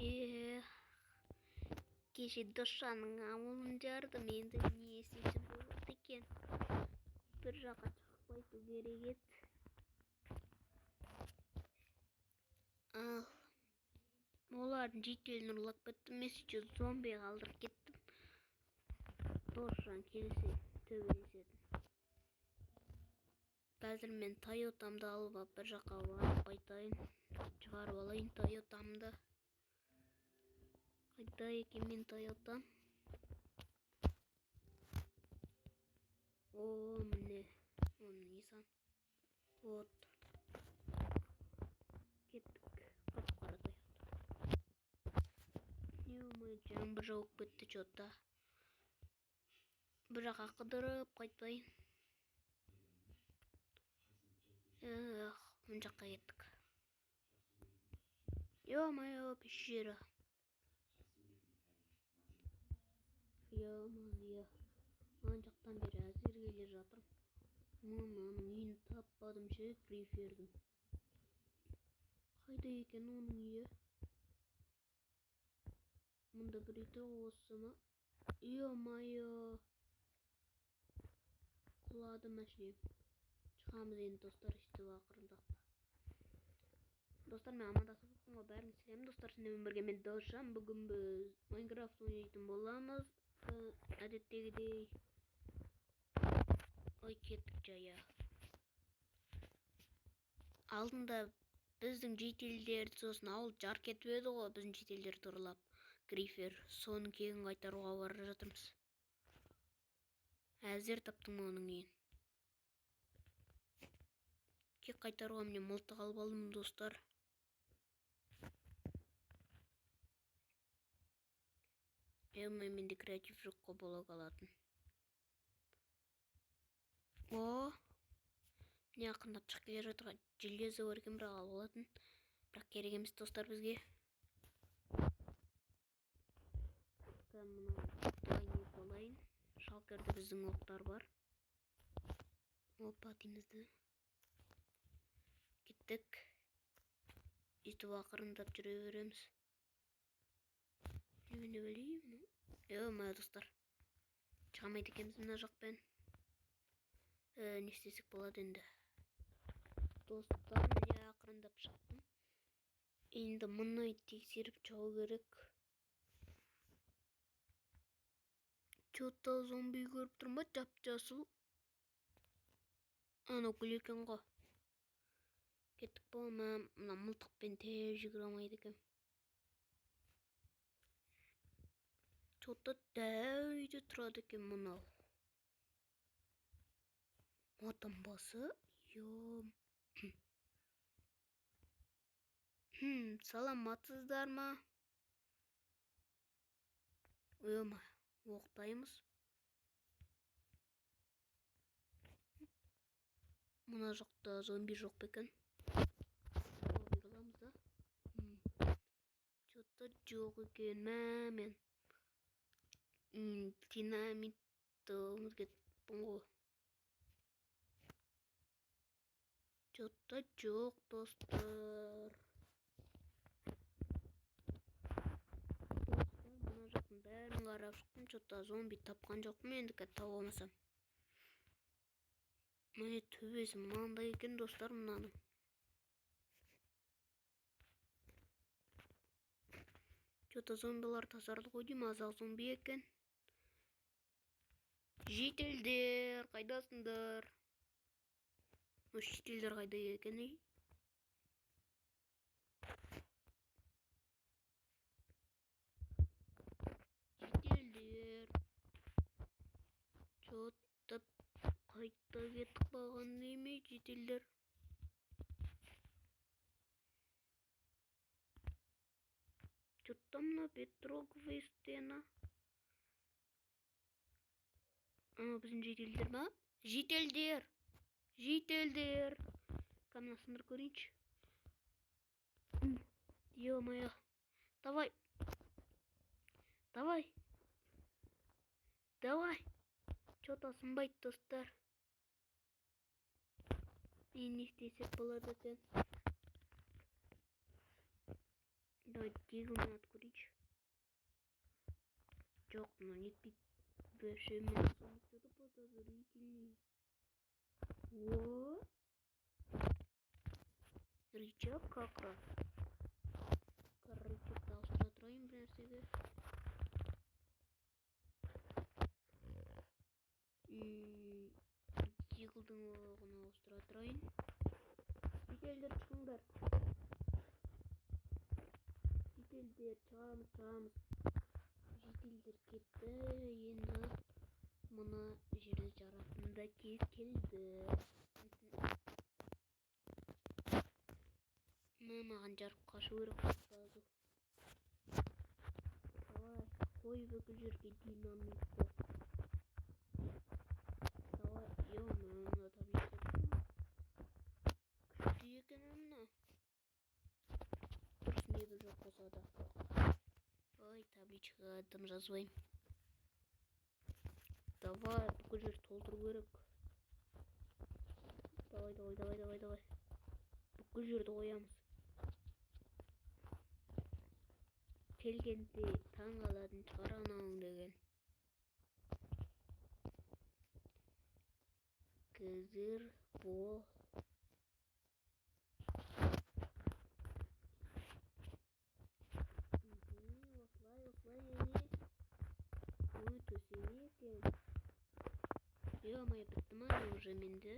Эх, кеше Досжанның ауылын жардым, енді не істесем болады екен? Бір жаққа шығып қайту керек еді. Ал, олардың жителін ұрлап кеттім, мен сөйтіп зомби қалдырып кеттім. Досжан келсе төбелесетін. Қазір мен Тойотамды алып алып бір жаққа барып қайтайын. Шығарып алайын Тойотамды. Қайда екен мен Тойотам? О, міне. О, Nissan. Вот. Кеттік. Қап-қара Тойота. Ё-моё, жаңбыр жауып кетті чё-то. Бір жаққа қыдырып қайтпайын. Эх, мына жаққа кеттік. Ё-моё, пещера. Ё-моё. Ана жақтан бері әзер келе жатырмын. Мынаның үйін таппадым ше, Грифердің. Қайда екен оның үйі? Мұнда бір үй тұр, осы ма? Ё-моё. Құлады машинем. Шығамыз енді достар, өйтіп ақырындап. Достар, мен амандасып отырмын ғой, бәріңізге сәлем достар, сіздермен бірге мен Досжан. Бүгін біз Майнкрафт ойнайтын боламыз. Әдеттегідей. Ой, кеттік жая. Алдында біздің жителдерді сосын ауыл жар кетіп еді ғой, біздің жителдерді ұрлап. Грифер, соның кегін қайтаруға бара жатырмыз. Әзер таптым оның үйін. Кек қайтаруға міне мылтық алып алдым достар. Ё-моё, менде креатив жоқ қой блок алатын. О, міне ақырындап шығып келе жатыр. Железо бар екен, бірақ алып алатын. Бірақ керек емес достар бізге. Мына былай не болайын. Шалкерде біздің оқтар бар. Опа дейміз де. Кеттік. Өйтіп ақырындап жүре береміз. Немене білейін, ну? Ё-моё, достар. Шыға алмайды екенбіз мына жақпен. Не істесек болады енді? Достар, міне ақырындап шықтым. Енді мұны тексеріп шығу керек. Чё-то зомби көріп тұрмын ба, жап-жасыл. Анау гүл екен ғой. Кеттік па, мына мылтықпен тез жүгіре алмайды екен. Чё-то дәу үйде тұрады екен мынау. Матан басы, ё. Саламатсыздар ма? Ё-моё, оқтаймыз. Мына жақта зомби жоқ па екен? Зомби қыламыз да. Чё-то жоқ екен, мә мен. Динамитті ұмытып кеттім ғой. Чё-то жоқ, достар. Достар, мына жақтың бәрін қарап шықтым. Чё-то зомби тапқан жоқпын, енді қазір таба алмасам. Міне төбесі мынандай екен, достар, мынаның. Чё-то зомбилар тазарды ғой деймін, аз-ақ зомби екен. Жителдер, қайдасыңдар? О, жителдер қайда екен, ей? Жителдер. Чё-то қайда кетіп қалған неме жителдер? Чё-то мына бедроговая стена. Ана біздің жителдер ма? Жителдер! Жителдер! Камна сындырып көрейінші. Ё-моё. Давай. Давай. Давай. Чё-то сынбайды, достар. Мен не істесек болады екен? Давай Deagle'мен атып көрейінші. Жоқ, мынау нетпейді. Вообще мен что-то подозрительный. О! Рычаг как раз. Рычагты ауыстыра тұрайын бір нәрсеге. Deagle'дің оғын ауыстыра тұрайын. Жительдер шығыңдар. Жительдер шығамыз, шығамыз. Жительдер кетті. Енді мына жерді жаратын да кез келді. Мә, маған жарып қашу керек сразу. Давай, қой бүкіл жерге динамит. Давай, ё-моё, мына таблица күшті екен мына. Дұрыс мебель жоқ болса да. Ой, табличкаға дым жазбаймын. Давай, бүкіл жерді толтыру керек. Давай, давай, давай, давай, давай. Бүкіл жерді қоямыз. Келгенде таң қалатын шығар анауың деген. Қазір бол. Осылай, осылай, ене. Ой, төсеме екен. Ё-моё, бітті ма не уже менде?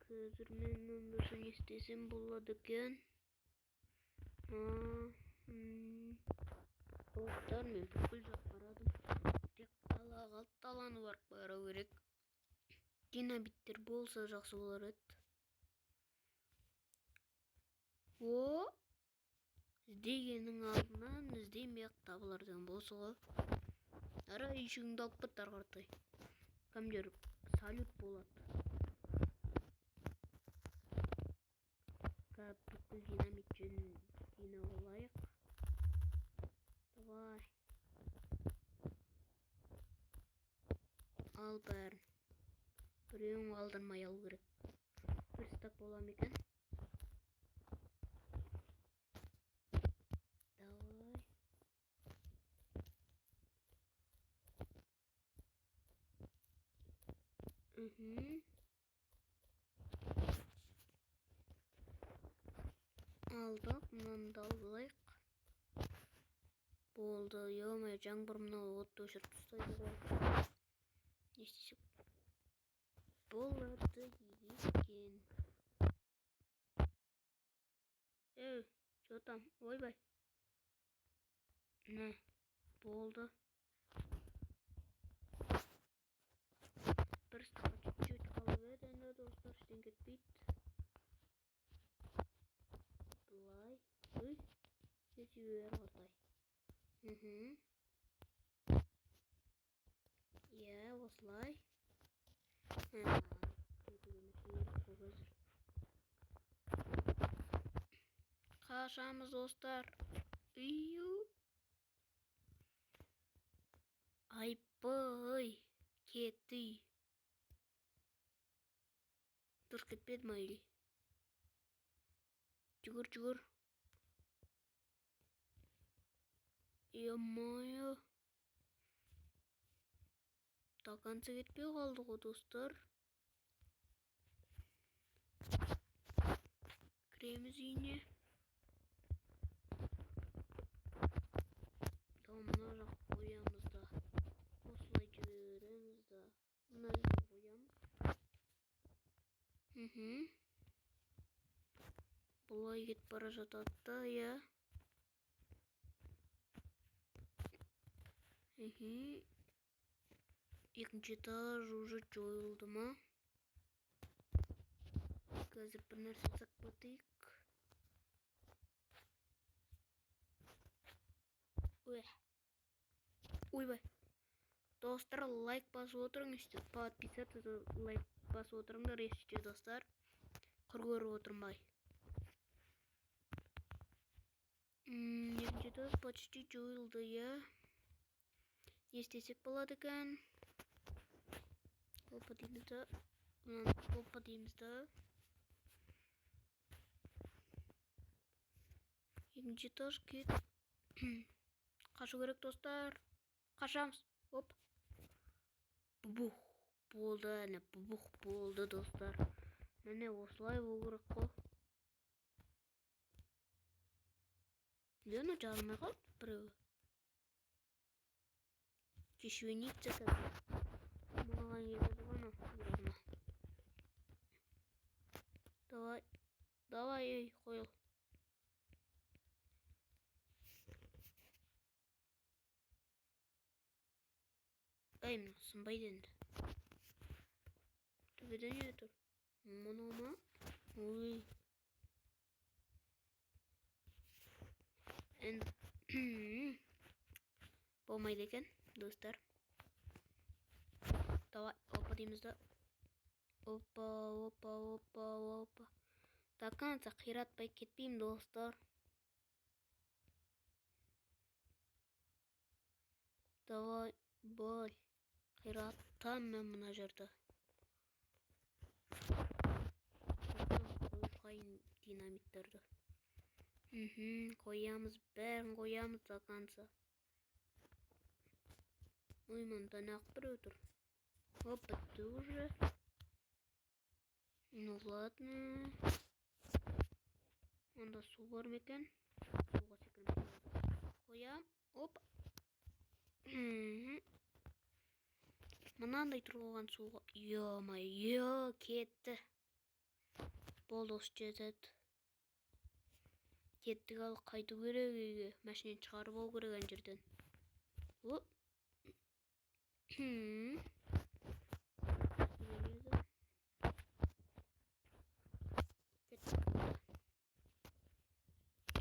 Қазір мен онда не істесем болады екен? Достар, мен бүкіл жақ қарадым. Тек дала қалды, даланы барып қарау керек. Динамиттер болса жақсы болар еді. О! Іздегеннің алдынан іздемей-ақ табылар деген болса ғой. Ара, үйшігіңді алып кет ары қаратай. Кәдімгідей салют болады. Қазір бүкіл динамит жинап алайық. Давай. Ал бәрін. Біреуін қалдырмай алу керек. Бір стак бола ма екен? Давай. Алдық, мынаны да алайық. Болды, ё-моё, жаңбыр мынау отты өшіріп тастайды ғой. Не істесек болады екен? Ей, чё там? Ойбай. Мә, болды. Бір стакан чуть-чуть қалып еді енді, достар, ештеңе кетпейді. Былай. Ой, жете бер қаратай. Иә, осылай. Қашамыз, достар. Ию. Айбай, кетті. Дұрыс кетпеді ма или? Жүгір, жүгір. Ё-моё. До конца кетпей қалды ғой, достар. Кіреміз үйіне. Мына жақ қоямыз да. Осылай жібереміз да. Мына жерге қоямыз. Бұлай кетіп бара жатады да, иә. Екінші этаж уже жойылды ма? Қазір бір нәрсе жасап кетейік. Ой. Ойбай. Достар, лайк басып отырыңыздар. Подписаться, лайк басып отырыңдар, еште достар. Құр көріп отырмай. Екінші этаж почти жойылды, иә. Не істесек болады екен? Опа дейміз да. Мынаны опа дейміз да. Екінші этаж, кет. Қашу керек, достар. Қашамыз. Оп. Бух болды, әне, бух болды, достар. Міне, осылай болу керек қой. Лена жарылмай қалды біреуі. Кешуеница қазір. Маған келеді ғой анау бұйрығына. Давай. Давай, ей, қойыл. Ей, мынау сынбайды енді. Төбеде не тұр? Мынау ма? Ой. Енді болмайды екен, достар. Давай, опа дейміз да. Опа, опа, опа, опа. До конца қиратпай кетпеймін, достар. Давай, бой. Қиратам мен мына жерді. Қойып динамиттерді. Қоямыз, бәрін қоямыз до конца. Ой, мында нақ біреу тұр. Оп, бітті уже. Ну ладно. Онда су бар ма екен? Суға секірмей. Қоям. Оп. Мынандай тұр қойған суға. Ё-моё, кетті. Болды, осы жетеді. Кеттік, ал қайту керек үйге. Машинаны шығарып алу керек ана жерден. Оп. Кеттік.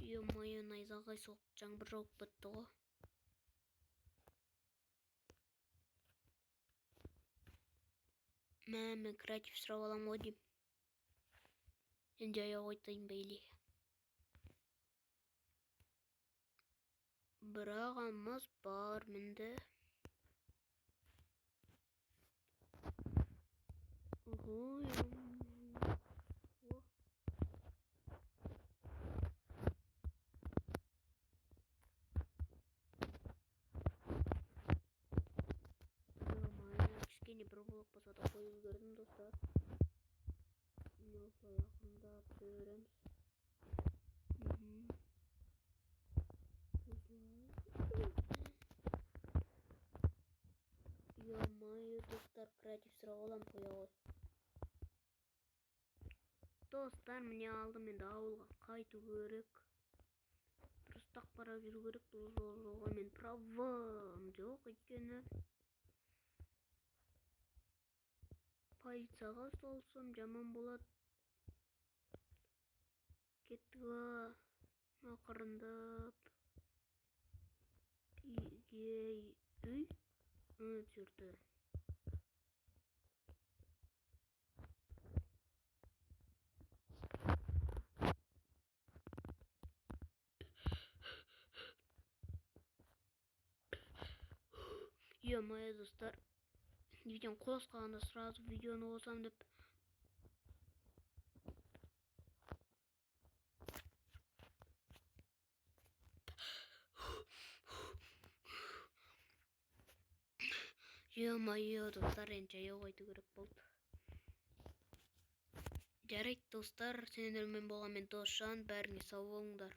Ё-моё, найзағай соғып, жаңбыр жауып кетті ғой. Мә, мен креатив сұрап аламын ғой деймін. Енді жаяу қайтайын ба или? Бірақ алмаз бар менде. Ой, о. Ё-моё, кішкене бір блок болса да қойып үлгердім, достар. Міне, осылай ақырындап түсе береміз. Осылай. Ё-моё, достар, креатив сұрап аламын, қоя ғой. Достар, міне алдым, енді ауылға қайту керек. Дұрыстап қарап жүру керек бұл жолға, мен правам жоқ, өйткені полицияға ұсталсам жаман болады. Кеттік, ақырындап. Үйге, үй жүрді. Ё-моё, достар. Видеоны қосқанда сразу видеоны қосамын деп. Ё-моё, достар, енді жаяу қайту керек болды. Жарайды, достар, сендермен болған мен Досжан, бәріңе сау болыңдар.